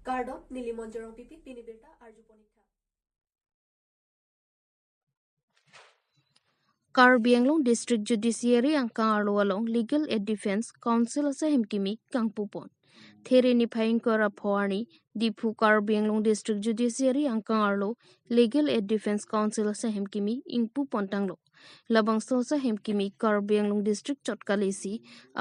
কাৰ্ডত নীলিমঞ্জৰং পিপি পিনিবিৰ্তা Arju পনীক্ষা। Karbi Anglong District Judiciary angkang arlo along Legal Aid Defense Council asa hemkimi kangpupon. There ni phainkara phawani Diphu Karbi Anglong District Judiciary angkang arlo Legal Aid Defense Council asa hemkimi ingpu pontanglo. Labang sosa hemkimi Karbi Anglong District chotkalesi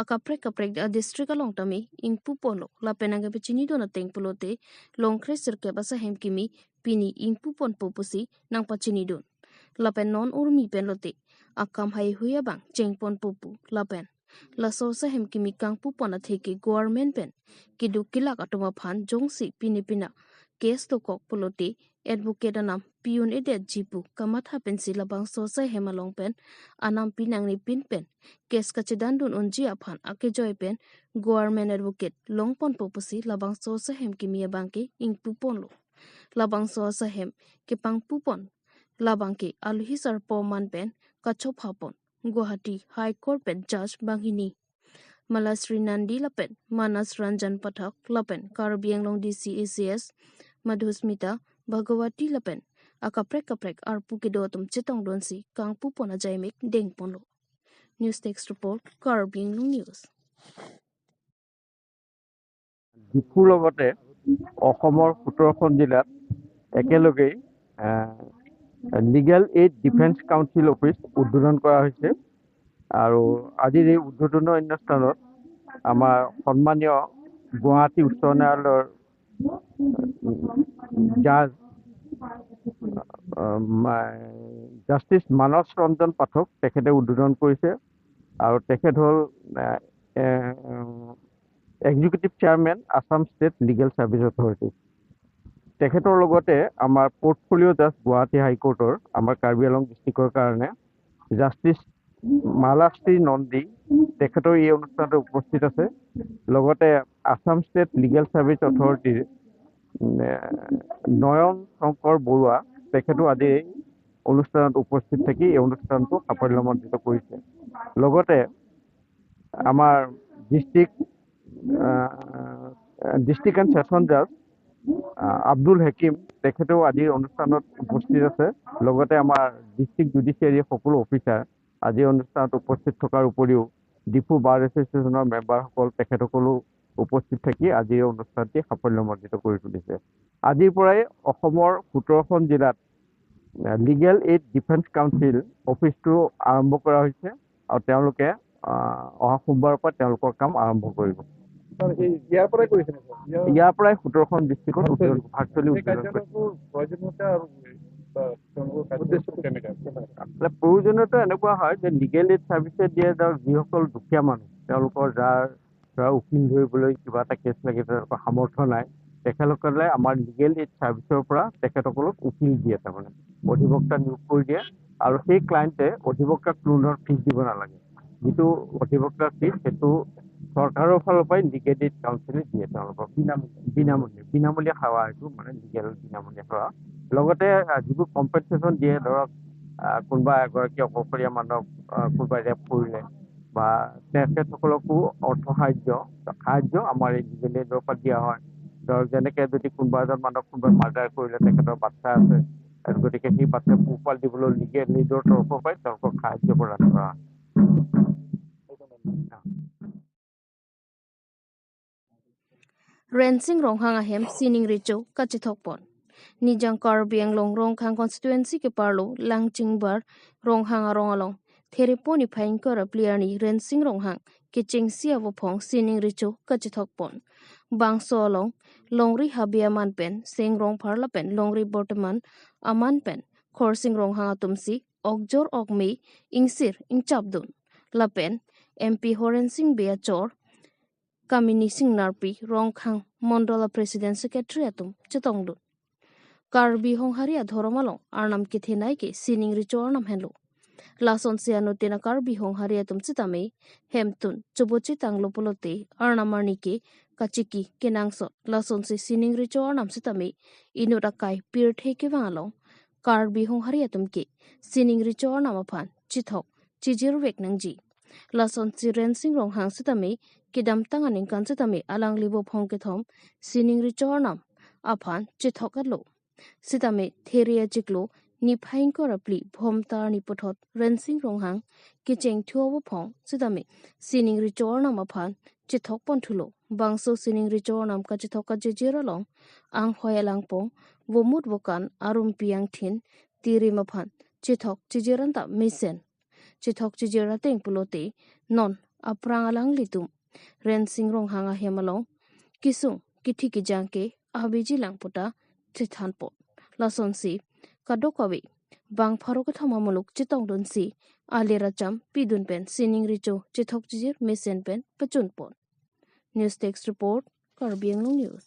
akaprek kaprek a district along tami ingpu ponlo lapenanga pichini dona tengpulote longkre sirkep asa hemkimi pini ingpu pon popusi nangpa chini don. Lapen non urmi penlote akam hai huya bang chengpon pupu lapen lasosa hemkimi kangpu pona theke government pen kidu kilak atoma phan jongsi pini pina case to kok pulote advocate anam piun edet jipu kamatha pensi labang sosa hemalong pen anam pinang ni pin pen case kachidan dun unji aphan ake joy pen government advocate longpon popusi labang sosa hemkimi bangke ingpu ponlo labang sosa hem ke pangpu pon labangke aluhi sar poman pen kachop hapon Guwahati High Court pen judge Bangini Malasri Nandi lapen Manas Ranjan Pathak lapen Karbi Anglong DCACS Madhusmita Bhagawati lapen akaprek kaprek arpu ke dotum chitong donsi kangpu pona jaimik deng ponlo. News text report, Karbi Anglong News. ডিফুৰ লগতে অসমৰ 17খন জিলাত একেলগেই legal aid defence council office উদ্বোধন কৰা হৈছে। আৰু আজিৰ এই উদ্বোধনৰ অনুষ্ঠানত আমাৰ সন্মানীয় গুৱাহাটী উচ্চ ন্যায়ালয়ৰ জাজ জাষ্টিছ মানস ৰঞ্জন পাঠক তেখেতে উদ্বোধন কৰিছে। আৰু তেখেত হ'ল executive chairman, Assam state legal service authority. তেখেতৰ লগতে আমাৰ পৰ্টফলিঅ' জাজ গুৱাহাটী হাইকোৰ্টৰ আমাৰ কাৰ্বি আংলং ডিষ্ট্ৰিক্টৰ কাৰণে জাষ্টিছ মালাশ্ৰী নন্দী তেখেতৰ এই অনুষ্ঠানতে উপস্থিত আছে। লগতে আছাম ষ্টেট লিগেল ছাৰ্ভিচ অথৰিটিৰ নয়ন শংকৰ বৰুৱা তেখেতো আজি এই অনুষ্ঠানত উপস্থিত থাকি এই অনুষ্ঠানটো সাফল্যমণ্ডিত কৰিছে। লগতে আমাৰ ডিষ্ট্ৰিক্ট এণ্ড ছেছন জাজ আব্দুল হেকিম তেখেতেও আজিৰ অনুষ্ঠানত উপস্থিত আছে। লগতে আমাৰ ডিষ্ট্ৰিক্ট জুডিচিয়াৰীৰ সকলো অফিচাৰ আজিৰ অনুষ্ঠানত উপস্থিত থকাৰ উপৰিও ডিফু বাৰ এছ'চিয়েশ্যনৰ মেম্বাৰসকল তেখেতসকলো উপস্থিত থাকি আজিৰ অনুষ্ঠানটি সাফল্যমণ্ডিত কৰি তুলিছে। আজিৰ পৰাই অসমৰ 17খন জিলাত লিগেল এইড ডিফেন্স কাউন্সিল অফিচটো আৰম্ভ কৰা হৈছে আৰু তেওঁলোকে অহা সোমবাৰৰ পৰা তেওঁলোকৰ কাম আৰম্ভ কৰিব। ইয়াৰ পৰাই 17খন ডিষ্ট্ৰিক্টত ভাৰ্চুৱেলি উদ্বোধন কৰিছে। প্ৰয়োজনীয়তা এনেকুৱা হয় যে লিগেল এইড ছাৰ্ভিচে দিয়ে ধৰক যিসকল দুখীয়া মানুহ, তেওঁলোকৰ যাৰ ধৰা উকিল ধৰিবলৈ কিবা এটা কেছ লাগে, তেওঁলোকৰ সামৰ্থ্য নাই, তেখেতসকলে আমাৰ লিগেল এইড ছাৰ্ভিচৰ পৰা তেখেতসকলক উকিল দিয়ে, তাৰমানে অধিবক্তা নিয়োগ কৰি দিয়ে। আৰু সেই ক্লায়েণ্টে অধিবক্তাক কোনো ধৰণৰ ফিজ দিব নালাগে। যিটো অধিবক্তাৰ ফিজ সেইটো চৰকাৰৰ ফালৰ পৰাই লিগেল এইড কাউন্সিলে দিয়ে তেওঁলোকক বিনামূলীয়া, বিনামূলীয়া সেৱা, এইটো মানে লিগেল বিনামূলীয়া সেৱা। লগতে যিবোৰ কম্পেনচেশ্যন দিয়ে, ধৰক কোনোবা এগৰাকী অকলশৰীয়া মানুহক কোনোবাই ৰেপ কৰিলে বা তেখেতসকলকো অৰ্থ সাহাৰ্য আমাৰ এই লিগেল এইডৰ পৰা দিয়া হয়। ধৰক যেনেকৈ যদি কোনোবা এজন মানুহক কোনোবাই মাৰ্ডাৰ কৰিলে, তেখেতৰ বাচ্ছা আছে, গতিকে সেই বাচ্ছা পোহপাল দিবলৈ লিগেল এইডৰ তৰফৰ পৰাই তেওঁলোকক সাহাৰ্য প্ৰদান কৰা হয়। Rensing Ronghang ahem sining richo kachithokpon. Nijang Karbi Anglong Ronghang constituency ke parlo Langchingbar Ronghang arongalong Thereponi phainkara pliarni Rensing Ronghang ke chengsi avopong sining richo kachithokpon. Bangso along Longri Habia manpen Sing Rong Pharlapen Longri Bortaman Aman pen Khorsing Ronghang atumsi Okjor Okmi Ingsir Ingchabdun Lapen MP Horensing Bea Chor Kamini Singh Narpi Rongkhang Mandala President Secretary atum chetongdun. Karbi Hongharia Dhoromalong Arnam Kithenai ke sining richo arnam henlo. Lason siano tena Karbi Hongharia tum chitame hemtun chobochi tanglopolote arnamarni ke kachiki kenangso lason si sining richo arnam chitame inurakai pir theke wangalong Karbi Hongharia tum ke sining richo arnam aphan chithok chijir wek nangji. Lason si Rensing Ronghang sitame kidam tanganing kan sitame alang libo phongke thom sining richo arnam Aphan chithok alo sitame theria chiklo ni phaing ko rapli bhomtar ni pothot rensing ronghang kicheng thuo phong sitame sining richor nam aphan chithok ponthulo bangso sining richor nam ka chithok ka jejera long ang hoyalang pong womut wokan arum piang thin tiri maphan chithok chijeran ta misen chithok chijera teng pulote non aprang alang litum rensing ronghanga hemalong kisung kithi kijangke abiji langpota chithan po lason si kadokawi bang pharo ka thama muluk chitong don si alera cham pidun pen sining richo chithok chijir misen pen pachun pon. News Text Report, Karbi Anglong News.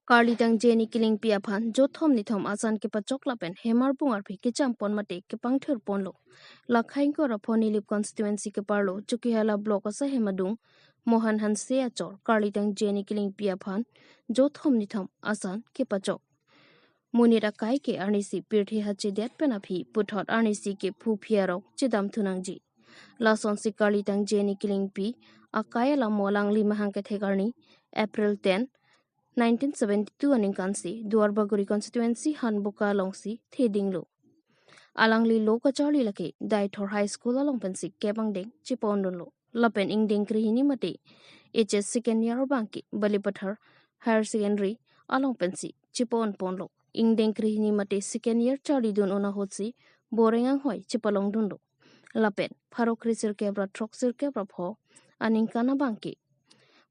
Karlitang Jenny Killing Piaphan, Jothom Nithom Asan ke Pachok Lapen, Hemar Bungar Phi ke Champon Mate ke Pangthur Ponlo, Lakhaing ko Raphoni Lip Constituency ke Parlo, Chukihala Block asa Hemadung, Mohan Hanse Achor, Karlitang Jenny Killing Piaphan, Jothom Nithom Asan ke Pachok. Munira Kai ke Arnisi Pirthi Hache Det Penaphi, Puthot Arnisi ke Phupiarok, Chidam Thunangji. Lason si Karlitang Jenny Killing Pi, Akayala Molang Limahang ke Thekarni, April 10, 1972 aning kansi Duarbaguri constituency Hanbuka longsi thedinglo alangli lo kachali lake Daithor High School along pensi kebangdeng chipondonlo lapen ingdeng krihini mate HS second year bangki Balipathar Higher Secondary along pensi chipon ponlo ingdeng krihini mate second year chali dun ona hotsi borengang hoi chipalong dundo lapen farok risir kebra troksir kebra pho aning kana bangki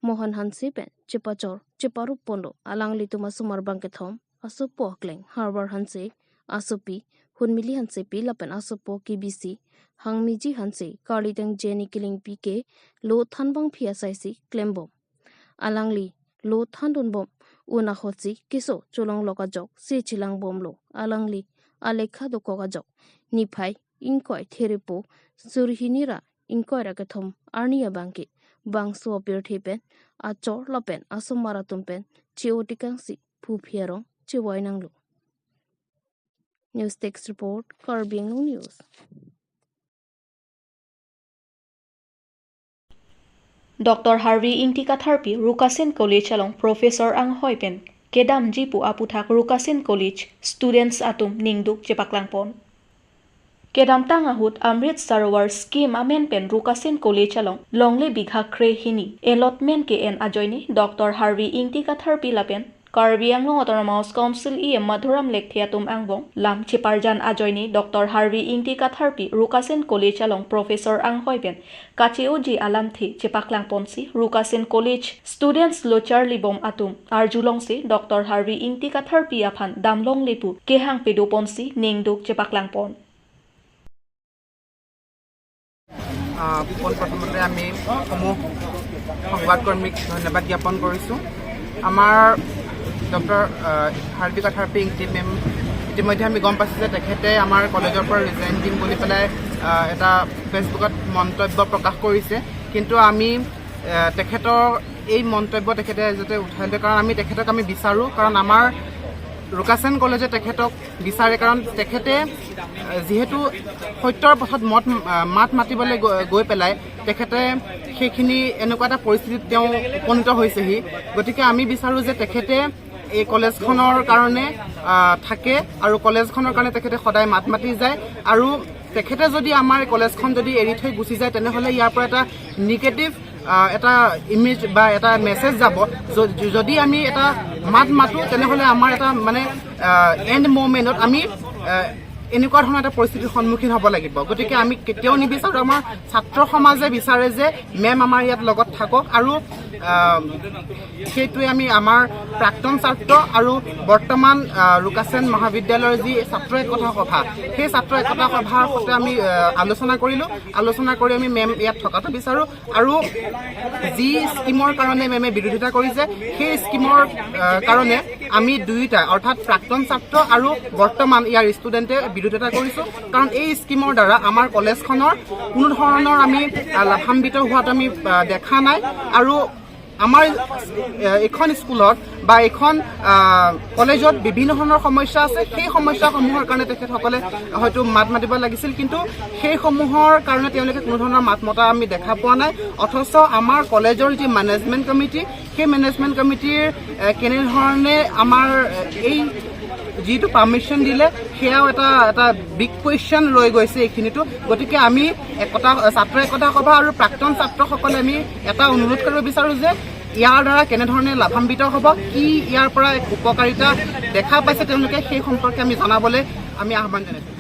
Mohan Hansi pen chipachor chiparup pondo alangli tuma sumar bangke thom asupo akleng Harbar Hanse asupi hunmili Hanse pi lapen asupo KBC hangmiji Hanse Karlitang Jenny Killing pi ke lo thanbang phia saisi klembom alangli lo thandun bom una hotsi kiso cholong lokajok se chilang bomlo alangli alekha do kokajok niphai inkoi therepo surhinira inkoi rakathom arnia bangke bangso apir thepen achor lapen asomaratum pen cheotikangsi phuphiarong chewainanglo. News Text Report, Karbi Anglong News. Dr. Harvey Ingti Katharpi Rukasen College along Professor Ang Hoipen Kedam Jipu Aputhak Rukasen College students atum ningduk chepaklangpon. Kedam tangahut Amrit Sarovar scheme amen pen Rukasen College along longle bigha kre hini allotment ke en ajoini Dr. Harvey Ingti Katharpi lapen Karbi Anglong Autonomous Council E M Madhuram Lekthiatum Angbong Lam Chiparjan ajoini Dr. Harvey Ingti Katharpi Rukasen College along Professor Ang Hoipen Kacheo Ji Alam Thi Chipaklang Ponsi Rukasen College students lo Charlie Bom Atum Arjulongsi Dr. Harvey Ingti Katharpi Aphan Damlong Lepu Kehang Pedu Ponsi Ningduk Chipaklang Pon. পোনপ্ৰথমতে আমি সমূহ সংবাদকৰ্মীক ধন্যবাদ জ্ঞাপন কৰিছোঁ। আমাৰ doctor হাৰ্বি কাথাৰপি Ingti ma'am ইতিমধ্যে আমি গম পাইছোঁ যে তেখেতে আমাৰ কলেজৰ পৰা ৰিজাইন দিম বুলি পেলাই এটা ফেচবুকত মন্তব্য প্ৰকাশ কৰিছে, কিন্তু আমি তেখেতৰ এই মন্তব্য তেখেতে যাতে উঠাই দিয়ে, কাৰণ আমি তেখেতক আমি বিচাৰোঁ, কাৰণ আমাৰ ৰুকাচেন কলেজে তেখেতক বিচাৰে, কাৰণ তেখেতে যিহেতু সত্যৰ পথত মাত মাতিবলৈ গৈ পেলাই তেখেতে সেইখিনি এনেকুৱা এটা পৰিস্থিতিত তেওঁ উপনীত হৈছেহি। গতিকে আমি বিচাৰোঁ যে তেখেতে এই কলেজখনৰ কাৰণে থাকে আৰু কলেজখনৰ কাৰণে তেখেতে সদায় মাত মাতি যায়, আৰু তেখেতে যদি আমাৰ কলেজখন যদি এৰি থৈ গুচি যায় তেনেহ'লে ইয়াৰ পৰা এটা নিগেটিভ এটা ইমেজ বা এটা মেছেজ যাব। যদি আমি এটা মাত মাতোঁ তেনেহ'লে আমাৰ এটা মানে এণ্ড মুমেণ্টত আমি এনেকুৱা ধৰণৰ এটা পৰিস্থিতিৰ সন্মুখীন হ'ব লাগিব। গতিকে আমি কেতিয়াও নিবিচাৰোঁ, আমাৰ ছাত্ৰ সমাজে বিচাৰে যে মেম আমাৰ ইয়াত লগত থাকক, আৰু সেইটোৱে আমি আমাৰ প্ৰাক্তন ছাত্ৰ আৰু বৰ্তমান ৰুকাচেন মহাবিদ্যালয়ৰ যি ছাত্ৰ একতা সভা, সেই ছাত্ৰ একতা সভাৰ সৈতে আমি আলোচনা কৰিলোঁ। আলোচনা কৰি আমি মেম ইয়াত থকাটো বিচাৰোঁ, আৰু যি স্কীমৰ কাৰণে মেমে বিৰোধিতা কৰিছে সেই স্কীমৰ কাৰণে আমি দুয়োটা অৰ্থাৎ প্ৰাক্তন ছাত্ৰ আৰু বৰ্তমান ইয়াৰ ষ্টুডেণ্টে বিৰোধিতা কৰিছোঁ, কাৰণ এই স্কীমৰ দ্বাৰা আমাৰ কলেজখনৰ কোনো ধৰণৰ আমি লাভান্বিত হোৱাটো আমি দেখা নাই, আৰু আমাৰ এইখন স্কুলত বা এইখন কলেজত বিভিন্ন ধৰণৰ সমস্যা আছে। সেই সমস্যাসমূহৰ কাৰণে তেখেতসকলে হয়তো মাত মাতিব লাগিছিল, কিন্তু সেইসমূহৰ কাৰণে তেওঁলোকে কোনো ধৰণৰ মাত মতা আমি দেখা পোৱা নাই। অথচ আমাৰ কলেজৰ যি মেনেজমেণ্ট কমিটি, সেই মেনেজমেণ্ট কমিটিৰ কেনেধৰণে আমাৰ এই যিটো পাৰ্মিশ্যন দিলে, সেয়াও এটা বিগ কুৱেশ্যন ৰৈ গৈছে এইখিনিতো। গতিকে আমি একতা ছাত্ৰ একতা সভা আৰু প্ৰাক্তন ছাত্ৰসকলে আমি এটা অনুৰোধ কৰিব বিচাৰোঁ যে ইয়াৰ দ্বাৰা কেনেধৰণে লাভান্বিত হ'ব, কি ইয়াৰ পৰা এক উপকাৰিতা দেখা পাইছে তেওঁলোকে, সেই সম্পৰ্কে আমি জনাবলৈ আমি আহ্বান জনাইছোঁ।